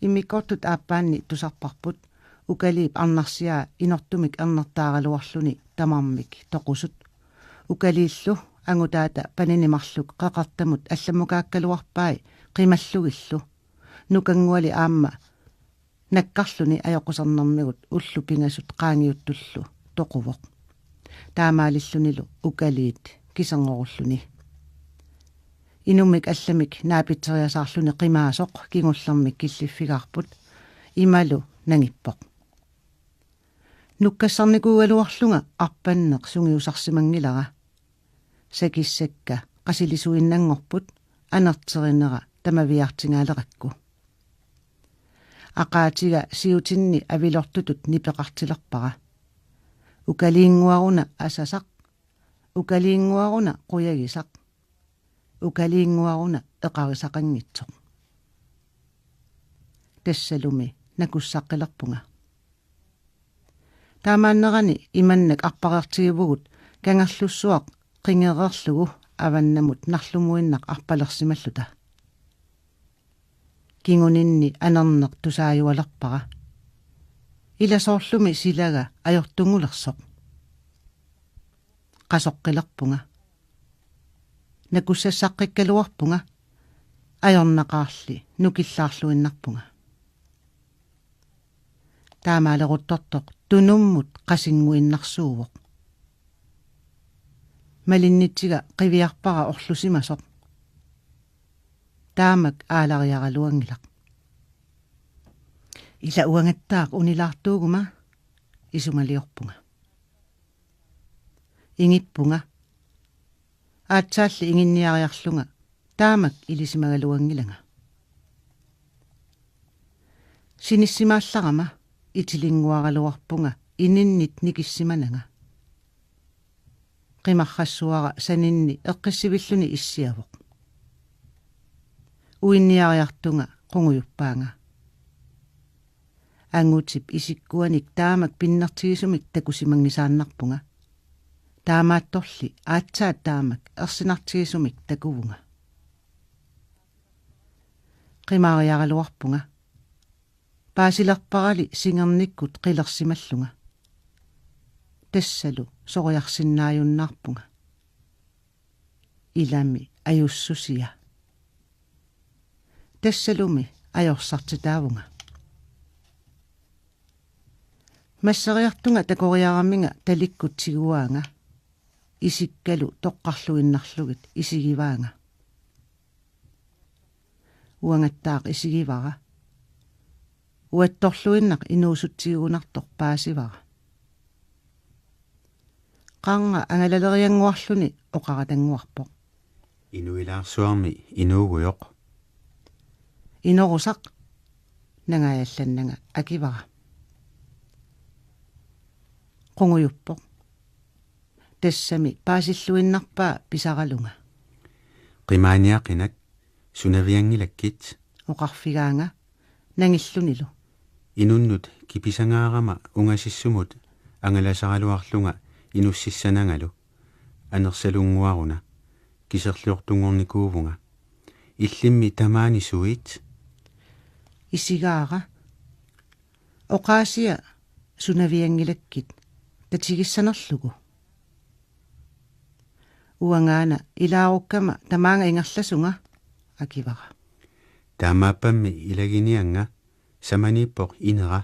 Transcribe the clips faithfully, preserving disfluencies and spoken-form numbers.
Immikkoortut aappaanni tusarparput, Ukaliip arnarsiaa inortumik ernertaaraluarluni tamarmik toqusut. Ukaliillu angutaata panini marluk qeqertamut allammukaakkaluarpai qimallugillu. Nukannguali aamma nakkarluni ajoqusernermigut ullut pingasut qaangiuttullu toquvoq. Taamaalillunilu Ukaliit kiserngorulluni. Inummik allamik naapitseriasaarluni qimaasoq kingullermik killiffigaarput imalu nangippoq: Nukkassarnikuugaluarlunga arpanneq sungiusarsimanngilara. Sakissakka qasilisuinnanngorput, anerterinera tamaviaartigaalerakku. Aqaatiga siutinni avilortutut nipeqartilerpara: Ukaliinnguaruna asasaq, Ukaliinnguaruna qujagisaq, Ukaliinnguaruna eqarisaqanngitsoq. Tassalumi nakussaqqilerpunga. Taamaannerani imannak arpareertigivugut kangerlussuaq qingereerlugu avannamut narlumuinnaq arpalersimalluta. Kinguninni anerneq tusaajualerpara. Ila soorlumi silaga ajortunngulersoq. Qasoqqilerpunga. Nakussassaqqikkaluarpunga. Ajornaqaarli nukillaarluinnarpunga. Taamaaleruttortoq tunummut qasinnguinnarsuuvoq. Malinnitsiga qiviarpara orlusimasoq. Taamak aalariaraluanngilaq. Ila uangattaaq unilaartuuguma, isumaliorpunga. Ingippunga. Aatsaalli inginniariarlunga taamak ilisimagaluanngilanga. Sinissimaallarama itilinnguaraluarpunga ininnit nikissimananga. Qimarrassuara saninni eqqissivilluni issiavoq. Uinniariartunga qungujuppaanga. Angutip isikkuanik taamak pinnertigisumik takusimanngisaannarpunga. Taamaattorli aatsaat taamak ersinartigisumik takuvunga. Qimaariaraluarpunga. Paasilerparali singernikkut qilersimallunga. Tassalu soriarsinnaajunnaarpunga. Ilami ajussusia. Tassalumi ajorsartitaavunga. Masseriartunga takoriaraminga talikkut tiguaanga. Isikkalu toqqarluinnarlugit isigivaanga. Uangattaaq isigivara. Uattorluinnaq inuusutsigunartoq paasivara. Qarnga angalaleriannguarluni oqaratannguarpoq: Inuilaarsuarmi inuugujoq. Inorusaq, nangaajallannanga akivara. Qungujuppoq. Tassami paasilluinnarpaa pisaralunga. Qimaaniaqinak, sunavianngilakkit, oqarfigaanga nangillunilu. Inunnut kipisangaarama ungasissumut angalasaraluarlunga inussissanangalu. Anersalunnguaruna, kiserliortunngornikuuvunga. Illimmi tamaani suit? Isigaara. Oqaasia sunavianngilakkit tatigissanerlugu. Uangaana ilaarukkama tamaanga ingerlasunga, akivara. Taamaappammi ilaginiannga samaniippoq inera.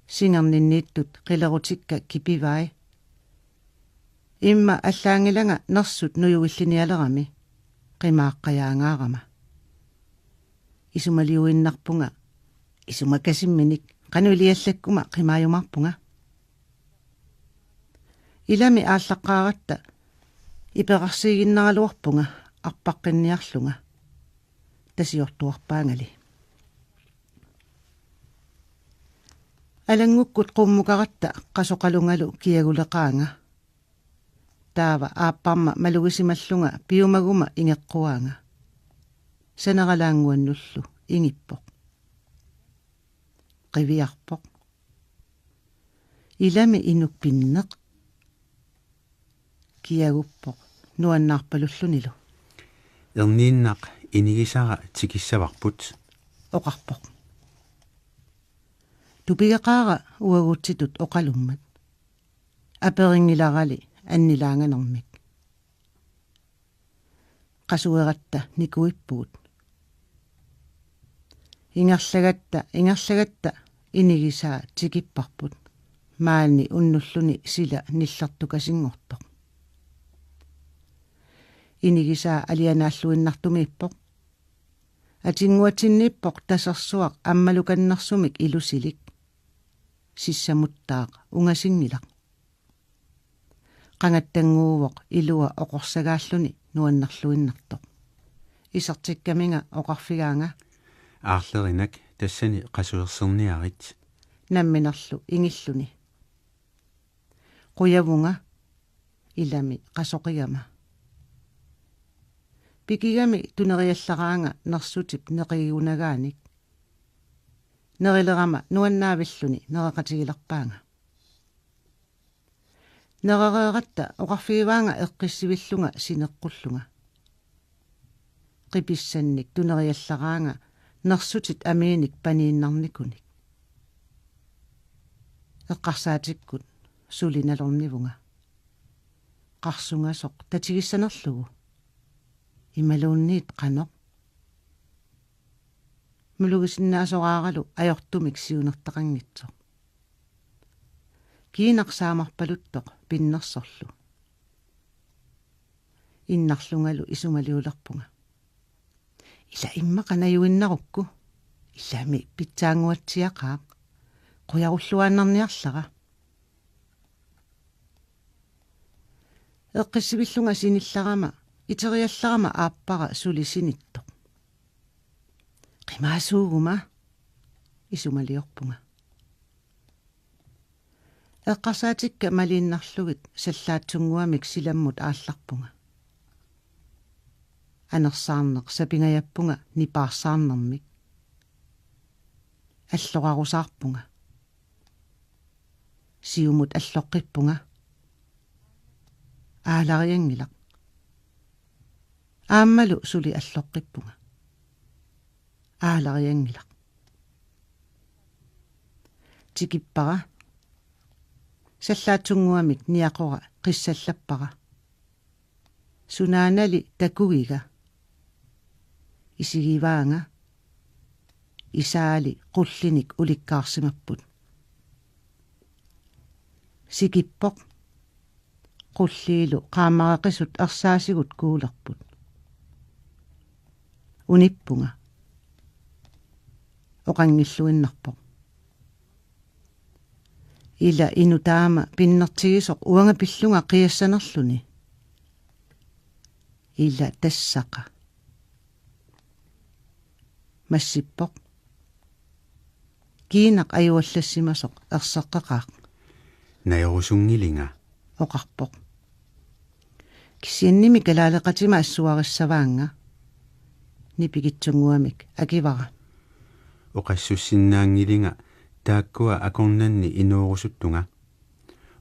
Singerninniittut qilerutikka kipivai. Imma allaanngilanga nersut nujuvillinialerami qimaaqqajaangaarama. Isumaliuinnarpunga isumakasimminik, qanoq iliallakkuma qimaajumaarpunga. Ilami aallaqqaaratta iperarsiiginnaraluarpunga arpaqqinniarlunga. Tasiortuarpaangali. Alanngukkut qummukaratta qasoqalungalu kiaguleqaanga. Taava aapparma malugisimallunga piumaguma ingeqquaanga. Saneralaannguannullu ingippoq. Qiviarpoq. Ilami inuk pinneq. Kiaguppoq nuannaarpalullunilu. Erniinnaq inigisara tikissavarput, oqarpoq. Tupigeqaara uagutsitut oqalummat. Aperinngilarali annilaanganermik. Qasueratta nikuippugut. Ingerlagatta, ingerlagatta inigisaa tikipparput. Maani unnulluni sila nillertukasinngortoq. Inigisaa alianaalluinnartumiippoq. Atinnguatsinniippoq tasersuaq ammalukannersumik ilusilik. Sissamuttaaq ungasinngilaq. Qangattannguuvoq ilua oqorsagaalluni nuannerluinnartoq. Isertikkaminga oqarfigaanga: Aarlerinak, tassani qasuerserniarit. Namminerlu ingilluni. Qujavunga, ilami qasoqigama. Pikigami tuneriallaraanga nersutip neqigunagaanik. Nerilerama nuannaavilluni nereqatigilerpaanga. Nerereeratta oqarfigivaanga eqqissivillunga sineqqullunga. Qipissannik tuneriallaraanga nersutit amiinik paniinnarnikunik. Eqqarsaatikkut suli nalornivunga. Qarsungasoq tatigissanerlugu. Imaluunniit qanoq. Mulugisinnaasoraaralu ajortumik siunertaqanngitsoq. Kiinaq saamarpaluttoq pinnersorlu. Innarlungalu isumaliulerpunga. Ila immaqa najuinnarukku. Ilami pitsaannguatsiaqaaq. Qujarulluaannarniarlara. Eqqissivillunga sinillarama, iteriallarama aappara suli sinittoq. Qimaasuuguma, isumaliorpunga. Eqqarsaatikka maliinnarlugit sallaatsunnguamik silammut aallarpunga. Anersaarneq sapingajappunga nipaarsaarnermik. Allorarusaarpunga. Siumut alloqqippunga. Aalarianngilaq. Aammalu suli alloqqippunga. Aalarianngilaq. Tikippara. Sallaatsunnguamik niaqora qissallappara. Sunaanali takugiga. Isigivaanga. Isaali qullinik ulikkaarsimapput. Sikippoq. Qulliilu qaammareqisut ersaasigut kuulerput. Unippunga. Oqanngilluinnarpoq. Ila inuk taama pinnertigisoq uanga pillunga qiassanerluni. Ila tassaqa. Massippoq. Kiinaq ajuallassimasoq erseqqeqaaq. Najorusunngilinga, oqarpoq. Kisiannimi kalaaleqatima assuarissavaannga, nipikitsunnguamik akivara. Oqassussinnaanngilinga taakkua akornanni inoorusuttunga.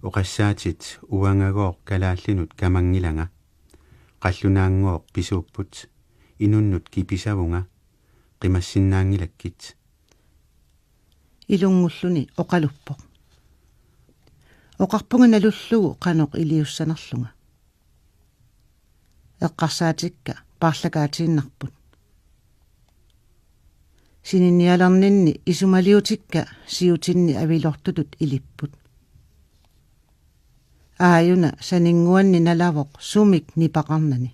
Oqassaatit uangagooq kalaallinut kamanngilanga. Qallunaanngooq pisuupput, inunnut kipisavunga, qimassinnaanngilakkit. Ilunngulluni oqaluppoq. Oqarpunga nalullugu qanoq iliussanerlunga. Eqqarsaatikka paarlakaatiinnarput. Sininnialerninni isumaliutikka siutinni avilortutut ilipput. Aajuna saninnguanni nalavoq sumik nipaqarnani.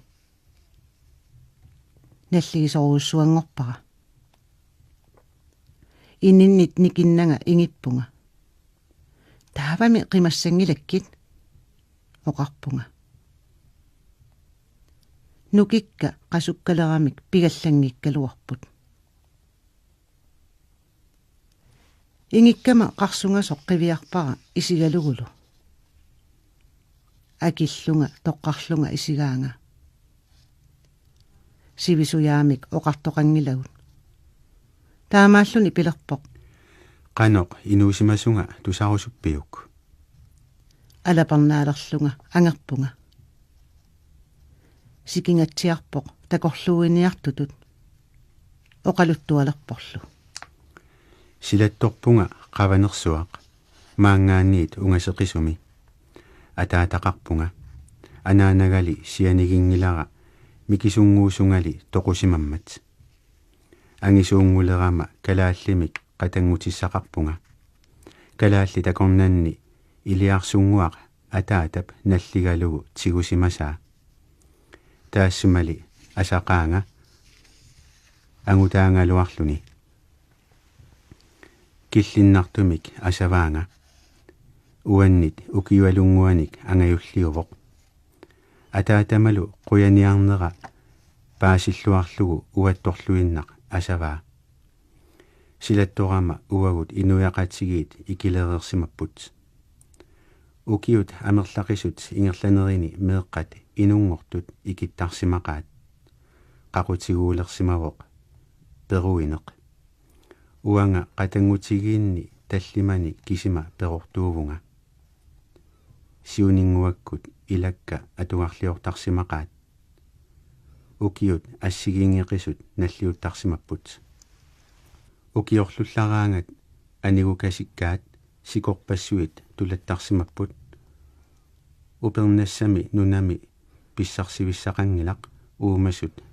Nalligisorujussuanngorpara. Ininnit nikinnanga ingippunga. Taavami qimassanngilakkit, oqarpunga. Nukikka qasukkaleramik pigallanngikkaluarput. Ingikkama qarsungasoq qiviarpara isigalugulu. Akillunga toqqarlunga isigaanga. Sivisujaamik oqartoqanngilagut. Taamaalluni pilerpoq: Qanoq inuusimasunga tusarusuppiuk? Alaparnaalerlunga angerpunga. Sikingatsiarpoq takorluuiniartutut. Oqaluttualerporlu: Silattorpunga Qavanersuaq, maanngaanniit ungaseqisumi. Ataataqarpunga. Anaanagali sianiginngilara, mikisunnguusungali toqusimammat. Angisuunngulerama kalaallimik qatanngutissaqarpunga. Kalaallit akornanni iliarsunnguaq ataatap nalligalugu tigusimasaa. Taassumali asaqaanga angutaagaluarluni. Killinnartumik asavaanga. Uannit ukiualunnguanik angajulliuvoq. Ataatamalu qujaniarnera paasilluarlugu uattorluinnaq asavaa. Silattorama uagut inuiaqatigiit ikilereersimapput. Ukiut amerlaqisut ingerlanerini meeqqat inunngortut ikittarsimaqaat. Qaqutiguulersimavoq peruineq. Uanga qatanngutigiinni tallimani kisima perortuuvunga. Siuninnguakkut ilakka atugarliortarsimaqaat. Ukiut assigiinngeqisut nalliuttarsimapput. Ukiorlullaraangat anigukasikkaat sikorpassuit tulattarsimapput. Upernassami nunami pissarsivissaqanngilaq uumasut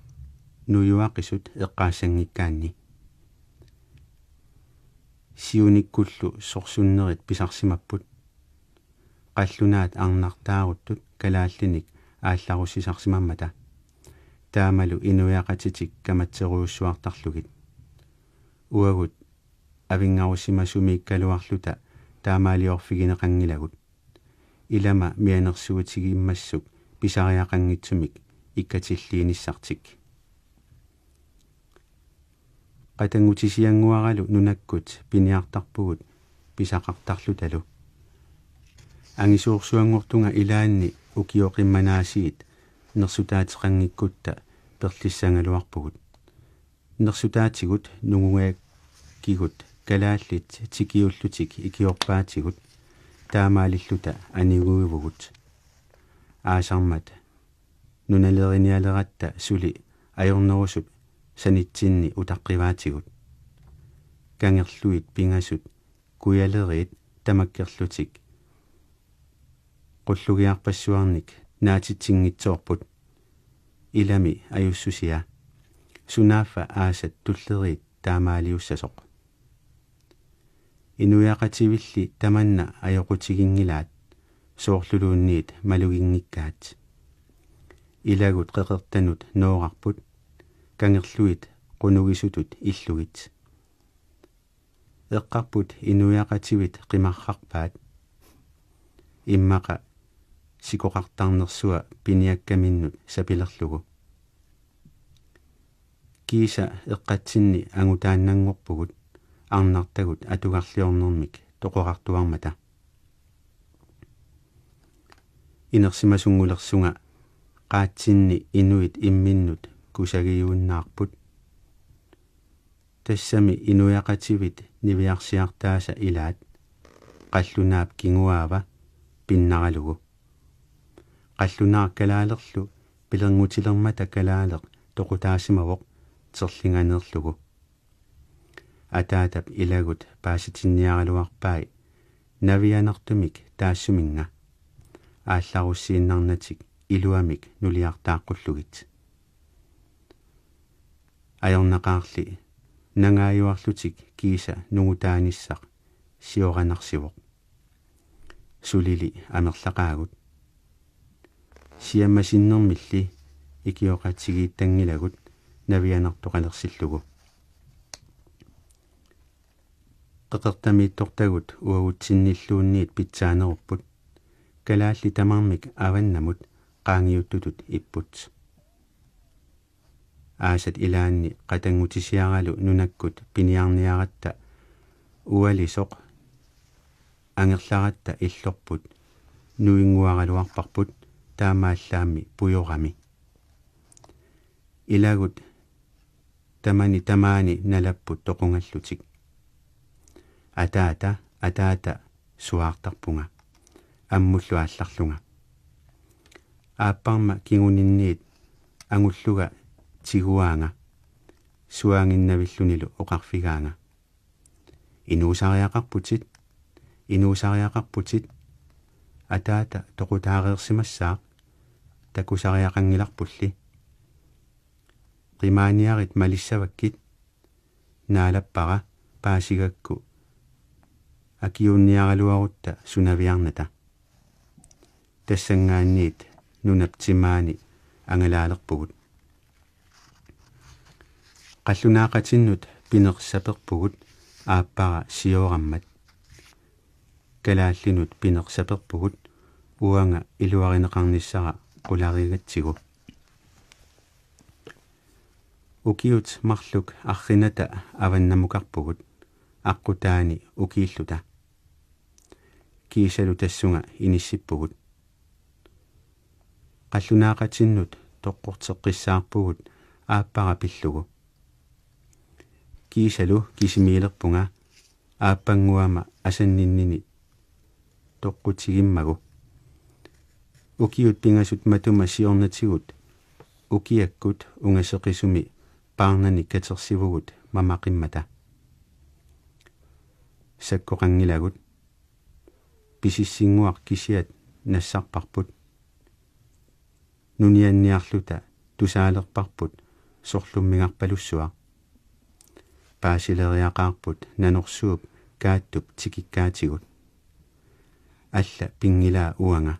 nujuaqisut eqqaassanngikkaanni. Siunikkullu sorsunnerit pisarsimapput. Qallunaat arnartaaruttut kalaallinik aallarussisarsimammata. Taamalu inuiaqatitik kamatserujussuartarlugit. Uagut avinngarusimasumiikkaluarluta taamaaliorfigineqanngilagut. Ilama mianersuutigimmassuk pisariaqanngitsumik ikkatilliinissartik. Qatanngutisiannguaralu nunakkut piniartarpugut pisaqartarlutalu. Angisoorsuanngortunga ilaanni ukioqimmanaasiit nersutaateqanngikkutta perlissagaluarpugut. Nersutaatigut nungugaakkigut kalaallit tikiullutik ikiorpaatigut taamaalilluta aniguivugut. Aasarmat nunalerinialeratta suli ajornerusup sanitsinni utaqqivaatigut. Kangerluit pingasut kujaleriit tamakkerlutik qullugiarpassuarnik naatitsinngitsoorput. Ilami ajussusia. Sunaaffa aasat tulleriit taamaaliussasoq. Inuiaqativilli tamanna ajoqutiginngilaat soorluluunniit maluginngikkaat. Ilagut qeqertanut noorarput, kangerluit qunugisutut illugit. Eqqarput inuiaqativit qimarrarpaat. Immaqa sikoqartarnersua piniakkaminnut sapilerlugu. Kiisa eqqatsinni angutaannanngorpugut arnartagut atugarliornermik toqorartuarmata. Inersimasunngulersunga qaatsinni inuit imminnut kusagiuinnaarput. Tassami inuiaqativit niviarsiartaasa ilaat, qallunaap kinguaava pinnaralugu. Qallunaaq kalaalerlu pilerngutilermata kalaaleq toqutaasimavoq terlinganeerlugu. Ataatap ilagut paasitinniaraluarpai navianartumik taassuminnga. Aallarussiinnarnatik iluamik nuliartaaqqullugit. Ajornaqaarli nangaajuarlutik kiisa nungutaanissaq sioranarsivoq. Sulili amerlaqaagut. Siammasinnermilli ikioqatigiittanngilagut navianartoqalersillugu. Qeqertamiittortagut uagutsinnilluunniit pitsaanerupput. Kalaallit tamarmik avannamut qaangiuttutut ipput. Aasat ilaanni qatanngutisiaralu nunakkut piniarniaratta ualisoq angerlaratta illorput nuinnguaraluarparput taamaallaammi pujorami. Ilagut tamani tamaani nalapput toqungallutik. Ataata, ataata, suaartarpunga ammullu aallarlunga. Aapparma kinguninniit angullunga tiguaanga suaannginnavillunilu oqarfigaanga: Inuusariaqarputit, inuusariaqarputit, ataata toqutaareersimassaaq, takusariaqanngilarpulli. Qimaaniarit malissavakkit, naalappara paasigakku akiuunniaraluarutta sunaviarnata. Tassanngaanniit nunap timaani angalaalerpugut. Qallunaaqatinnut pinersaperpugut aappara sioorammat. Kalaallinut pinersaperpugut uanga iluarineqarnissara qularigatsigu. Ukiut marluk arrinata avannamukarpugut aqqutaani ukiilluta. Kiisalu tassunga inissippugut. Qallunaaqatinnut toqqorteqqissaarpugut aappara pillugu. Kiisalu kisimiilerpunga aappannguama asanninnini toqqutigimmagu. Ukiut pingasut matuma siornatigut ukiakkut ungaseqisumi paarnani katersivugut mamaqimmata. Sakkoqanngilagut. Pisissinnguaq kisiat nassarparput. Nunianniarluta tusaalerparput sorlummigarpalussuaq. Paasileriaqaarput nanorsuup Kaattup tikikkaatigut. Alla pinngilaa uanga.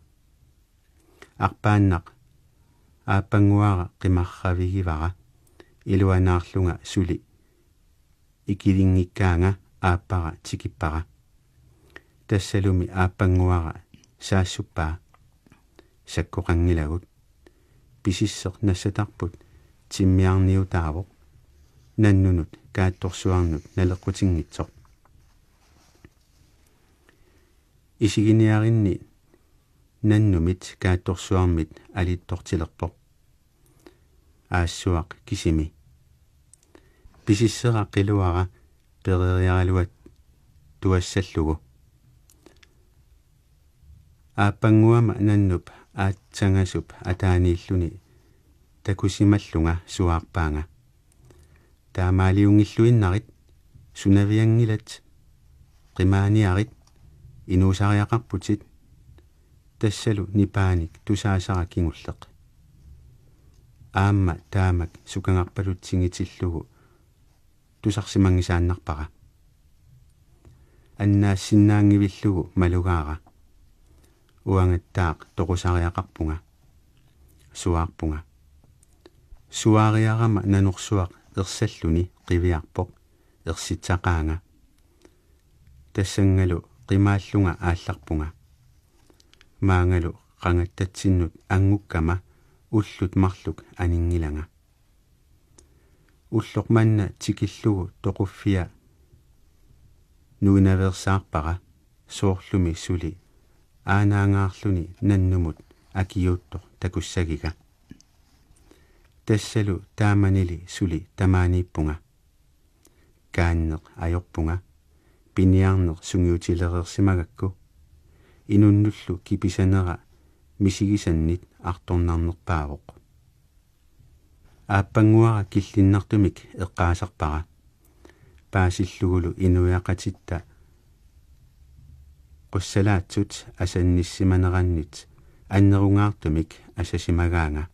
Arpaannaq aappannguara qimarravigivara, iluanaarlunga suli ikilinngikkaanga aappara tikippara. Tassalumi aappannguara saassuppaa. Sakkoqanngilagut. Pisisseq nassatarput timmiarniutaavoq, nannunut kaattorsuarnut naleqqutinngitsoq. Isiginiarinni nannumit kaattorsuarmit alittortilerpoq. Aassuaq kisimi. Pisissera qiluara pereriaraluat tuassallugu. Aappannguama nannup aatsangasup ataaniilluni takusimallunga suaarpaanga: Taamaaliunngilluinnarit, sunavianngilat, qimaaniarit, inuusariaqarputit. Tassalu nipaanik tusaasara kingulleq. Aamma taamak sukangarpalutsingitillugu tusarsimanngisaannarpara. Annaassinnaanngivillugu malugaara. Uangattaaq toqusariaqarpunga. Suaarpunga. Suaariarama nanorsuaq ersalluni qiviarpoq, ersitsaqaanga. Tassanngalu qimaallunga aallarpunga. Maangalu qangattatsinnut angukkama ullut marluk aninngilanga. Ulloq manna tikillugu toquffia nuinaveersaarpara, soorlumi suli aanaangaarluni nannumut akiuuttoq takussagiga. Tassalu taamanili suli tamaaniippunga. Kaanneq ajorpunga, piniarneq sungiutilereersimagakku. Inunnullu kipisanera misigisannit artornarnerpaavoq. Aappannguara killinnartumik eqqaasarpara. Paasillugulu inuiaqatitta qussalaatsut asannissimanerannit annerungaartumik asasimagaanga.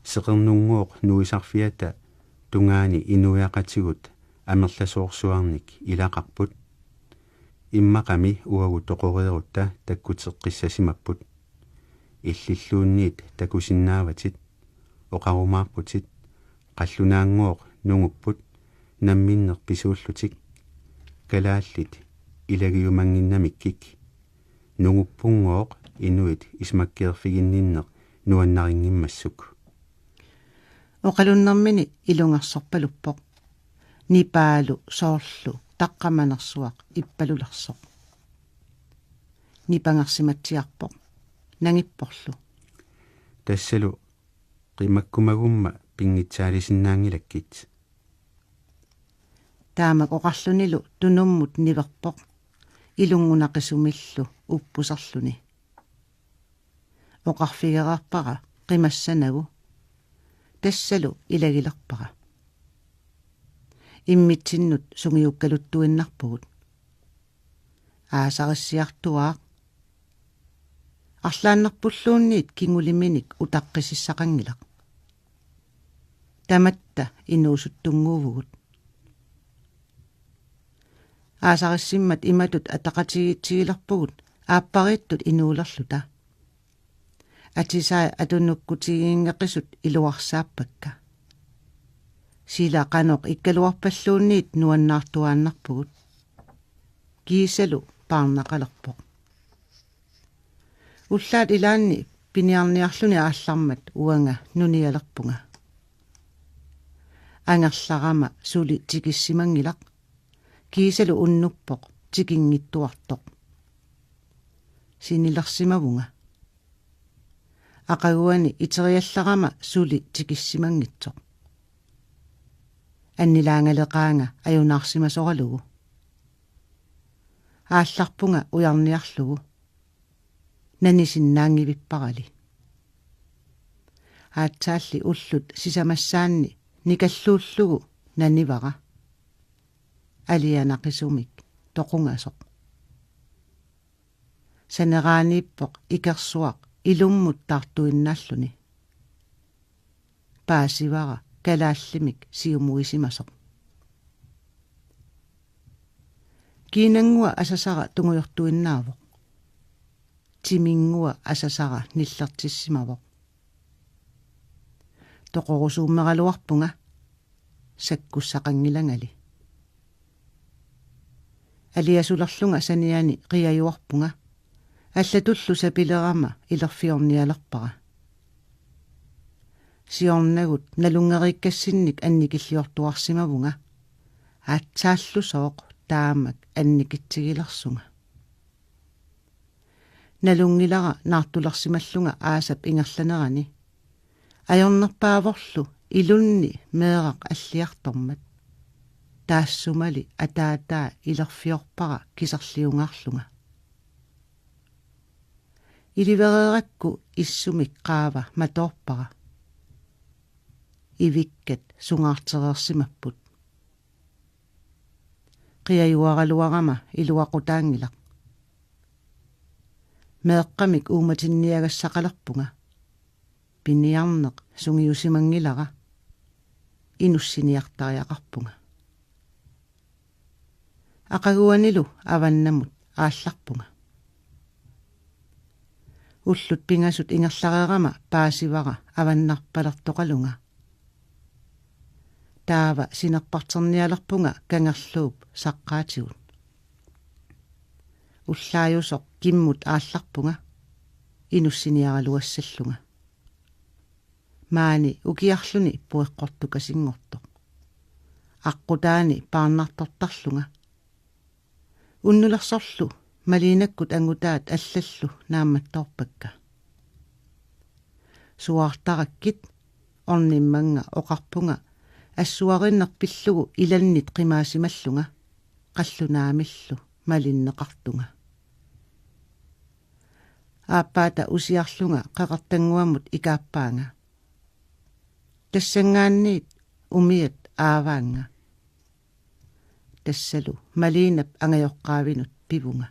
Seqernunngooq nuisarfiata tungaani inuiaqatigut amerlasoorsuarnik ilaqarput. Immaqami uagut toqoreerutta takkuteqqissasimapput. Illilluunniit takusinnaavatit, oqarumaarputit, qallunaanngooq nungupput namminneq pisuullutik, kalaallit ilagiumannginnamikkik. Nunguppunngooq inuit isumakkeerfiginninneq nuannarinngimmissuk. Oqalunnermini ilungersorpaluppoq. Nipaalu soorlu taqqamanersuaq ippalulersoq. Nipangersimatsiarpoq. Nangipporlu: Tassalu qimakkumagumma pinngitsaalisinnaanngilakkit. Taamak oqarlunilu tunummut niverpoq, ilunngunaqisumillu uppusarluni. Oqarfigereerpara qimassanagu. Tassalu ilagilerpara. Immitsinnut sungiukkaluttuinnarpugut. Aasarissiartuaaq. Arlaannarpulluunniit kinguliminik utaqqisissaqanngilaq. Tamatta inuusuttunnguuvugut. Aasarissimmat imatut ataqatigiitsigilerpugut aappariittut inuulerluta. Atisai atunukkutiginngeqisut iluarsaappakka. Sila qanoq ikkaluarpalluunniit nuannaartuaannarpugut. Kiisalu paarnaqalerpoq. Ullaat ilaanni piniarniarluni aallarmat uanga nunialerpunga. Angerlarama suli tikissimanngilaq. Kiisalu unnuppoq tikinngittuartoq. Sinilersimavunga. Aqaguani iteriallarama suli tikissimanngitsoq. Annilaangaleqaanga ajunaarsimasoralugu. Aallarpunga ujarniarlugu. Nanisinnaanngivipparali. Aatsaalli ullut sisamassaanni nikalluullugu nanivara. Alianaqisumik toqungasoq. Saneraaniippoq ikersuaq ilummut taartuinnaalluni. Paasivara kalaallimik siumuisimasoq. Kiinanngua asasara tungujortuinnaavoq. Timinngua asasara nillertissimavoq. Toqorusuummeraluarpunga sakkussaqanngilangali. Aliasulerlunga saniani qiajuarpunga. Allatullu sapilerama ilerfiornialerpara. Siornagut nalunngeriikkassinnik annikilliortuarsimavunga. Aatsaallusooq taamak annikitsigilersunga. Nalunngilara naartulersimallunga aasap ingerlanerani. Ajornerpaavorlu ilunni meeraq alliartormat. Taassumali ataataa ilerfiorpara kiserliungaarlunga. Ilivereerakku issumik qaava matoorpara. Ivikkat sungaartereersimapput. Qiajuaraluarama iluaqutaanngilaq. Meeqqamik uumatinniagassaqalerpunga. Piniarneq sungiusimanngilara. Inussiniartariaqarpunga. Aqaguanilu avannamut aallarpunga. Ullut pingasut ingerlareerama paasivara avannarpalertoqalunga. Taava sinerparternialerpunga kangerluup saqqaatigut. Ullaajusoq kimmut aallarpunga inussiniaraluassallunga. Maani ukiarluni pueqqortukasinngortoq. Aqqutaani paarnartortarlunga. Unnulersorlu Maliinakkut angutaat allallu naammattoorpakka. Suaartarakkit, ornimmannga oqarpunga assuarinneq pillugu ilannit qimaasimallunga, qallunaamillu malinneqartunga. Aappaata usiarlunga qeqertannguamut ikaappaanga. Tassanngaanniit umiat aavaannga. Tassalu Maliinap angajoqqaavinut pivunga.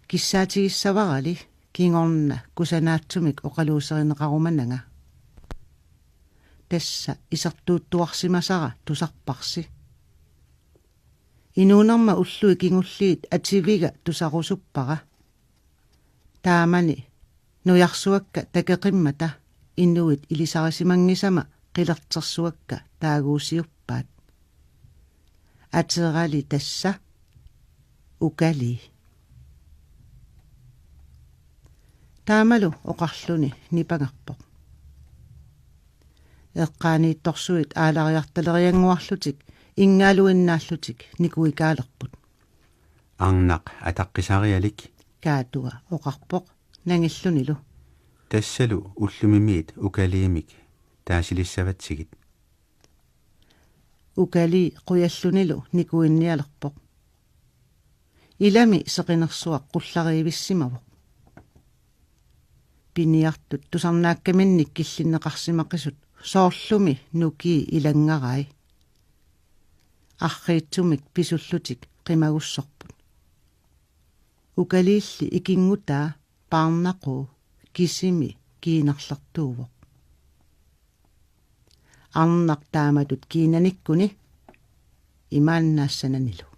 Kissaatigissavarali kingorna kusanaatsumik oqaluuserineqarumananga. Tassa isertuuttuarsimasara tusarparsi. Inuunerma ullui kingulliit ativiga tusarusuppara. Taamani nujarsuakka takeqimmata inuit ilisarisimanngisama qilertersuakka taaguusiuppaat. Aterali tassa Ukalii. Taamalu oqarluni nipangerpoq. Eqqaaniittorsuit aalariartaleriannguarlutik inngaaluinnaallutik nikuikaalerput. Arnaq ataqqisarialik, Kaatua oqarpoq nangillunilu. Tassalu ullumimiit Ukaliimik taasiliissavatsigit. Ukalii qujallunilu nikuinnialerpoq. Ilami seqinersuaq qullariivissimavoq. Piniartut tusarnaakkaminnik killinneqarsimaqisut soorlumi nukii ilanngarai. arriitsumik pisullutik qimagussorput. Ukaliilli ikinngutaa paarnaquu kisimi kiinnarlertuuvoq. Arnaq taamatut kiinanikkuni imaannaassananilu.